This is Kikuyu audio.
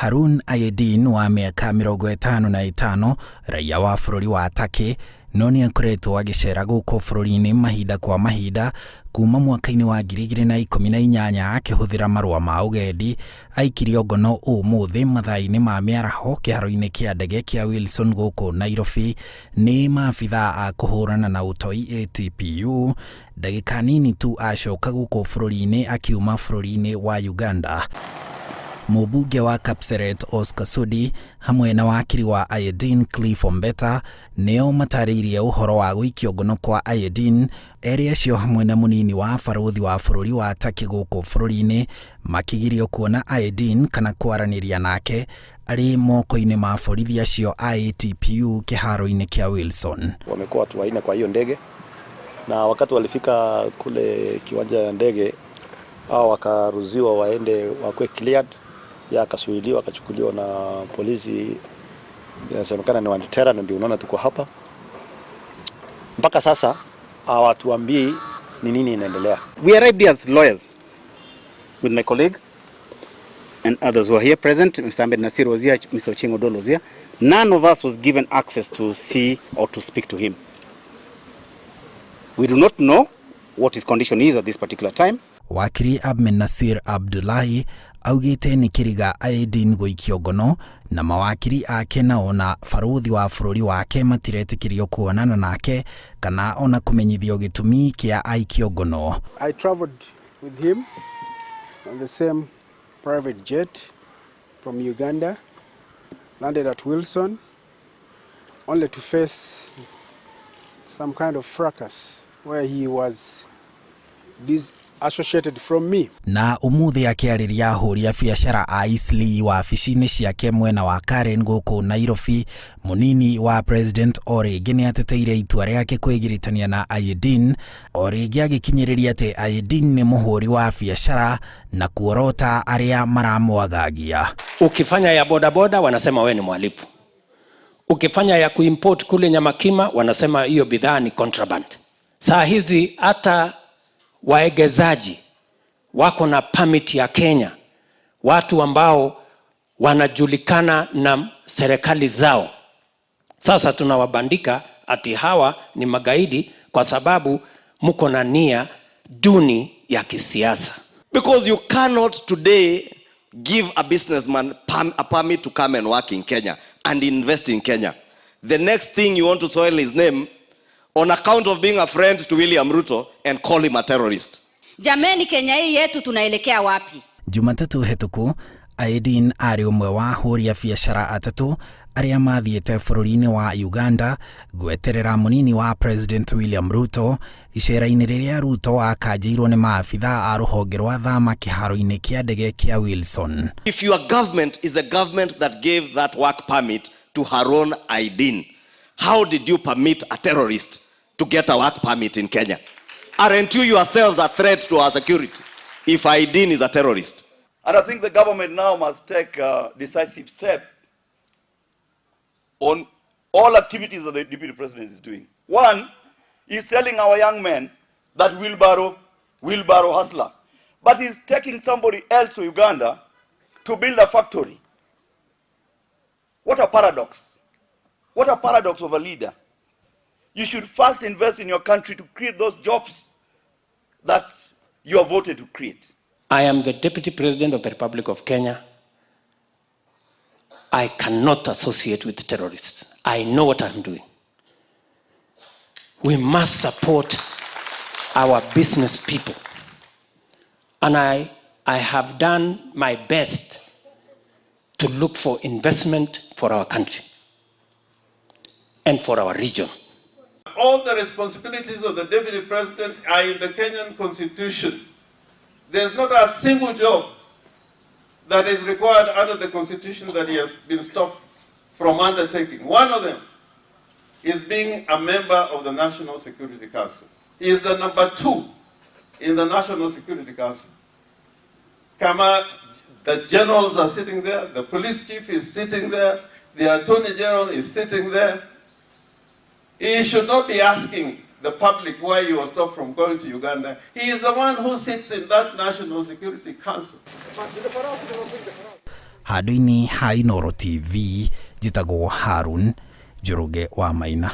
Harun Ayedin wa mĩaka 55, raiya wa bũrũri wa Turkey, no nĩ akoretwo agĩcera gũkũ bũrũri-inĩ mahinda kwa mahinda kuma mwaka-inĩ wa 2018 akĩhũthĩra marũa ma ũgendi. Aikirio ngono ũmũthĩ mathaa-inĩ ma mĩaraho kĩharo-inĩ kĩa ndege kĩa Wilson gũkũ Nairobi nĩ maabithaa a kũhũrana na ũtoi ATPU, ndagĩka nini tu acoka gũkũ bũrũri-inĩ akiuma bũrũri-inĩ wa Uganda. Mũmbunge wa Kapseret Oscar Sudi hamwe na wakiri wa Ayedin Cliff Ombeta nĩo matarĩirie ũhoro wa gũikio ngono kwa Ayedin. Erĩ acio hamwe na mũnini wa barũthi wa bũrũri wa Turkey gũkũ bũrũri-inĩ makĩgirio kuona Ayedin kana kwaranĩria nake arĩ moko-inĩ ma borithi acio a ATPU kĩharo-inĩ kĩa Wilson. Wamekuwa watu 4 kwa hiyo ndege, na wakati walifika kule kiwanja ya ndege hao wakaruhusiwa waende wakuwe cleared, ya akasuiliwa akachukuliwa na polisi, inasemekana ni Wantera, na ndio unaona tuko hapa mpaka sasa hawatuambii ni nini inaendelea. We arrived here as lawyers with my colleague and others who are here present. Mr. Ahmed Nasir was here, Mr. Ochieng Odol was here. None of us was given access to see or to speak to him. We do not know what his condition is at this particular time. Wakiri Ahmed Nasir Abdullahi augĩte nĩ kĩriga Ayedin gũikio ngono na mawakiri ake nao na barũthi wa bũrũri wake matiretĩkĩrio kuonana nake kana ona kũmenyithio gĩtũmi kĩa aikio ngono. I traveled with him on the same private jet from Uganda, landed at Wilson, only to face some kind of fracas where he was disassociated from me. Na umuthi akĩarĩria ahũri a biacara a Eastleigh wabici-inĩ ciake mwena wa Karen gũkũ Nairobi, mũnini wa president o rĩngĩ nĩ ateteire itua rĩake kwĩgiritania na Ayedin, o rĩngĩ agĩkinyĩrĩria atĩ Ayedin nĩ mũhũri wa biacara na kuorota arĩa maramwagagia. Ukifanya ya bodaboda wanasema we ni mhalifu. Ukifanya ya kuimport kule Nyamakima wanasema hiyo bidhaa ni contraband. Saa hizi hata waegezaji wako na permit ya Kenya, watu ambao wanajulikana na serikali zao. Sasa tunawabandika ati hawa ni magaidi kwa sababu mko na nia duni ya kisiasa. Because you cannot today give a businessman a permit to come and work in Kenya and invest in Kenya. The next thing you want to soil his name on account of being a friend to William Ruto and call him a terrorist. Jameni, Kenya hii yetu tunaelekea wapi? Jumatatu hĩtũku Ayedin arĩ ũmwe wa ahũri a biacara atatũ arĩa mathiĩte bũrũri-inĩ wa Uganda gweterera mũnini wa President William Ruto icera-inĩ rĩrĩa Ruto akanjĩirwo nĩ maabitha a rũhonge rwa thama kĩharo-inĩ kĩa ndege kĩa Wilson. If your government is a government that gave that work permit to Harun Aidin, how did you permit a terrorist to get a work permit in Kenya? Aren't you yourselves a threat to our security if Aidin is a terrorist? And I think the government now must take a decisive step on all activities that the deputy president is doing. One, he's telling our young men that wheelbarrow, wheelbarrow hustler. But he's taking somebody else to Uganda to build a factory. What a paradox. What a paradox of a leader. You should first invest in your country to create those jobs that you are voted to create. I am the Deputy President of the Republic of Kenya. I cannot associate with terrorists. I know what I'm doing. We must support our business people. And I have done my best to look for investment for our country and for our region. All the responsibilities of the Deputy President are in the Kenyan Constitution. There's not a single job that is required under the Constitution that he has been stopped from undertaking. One of them is being a member of the National Security Council. He is the number 2 in the National Security Council. Kama, the generals are sitting there, the police chief is sitting there, the attorney general is sitting there. He should not be asking the public why he was stopped from going to Uganda. He is the one who sits in that National Security Council. Handũ-inĩ ha Inooro TV, njĩtagwo Harun Njoroge wa Maina.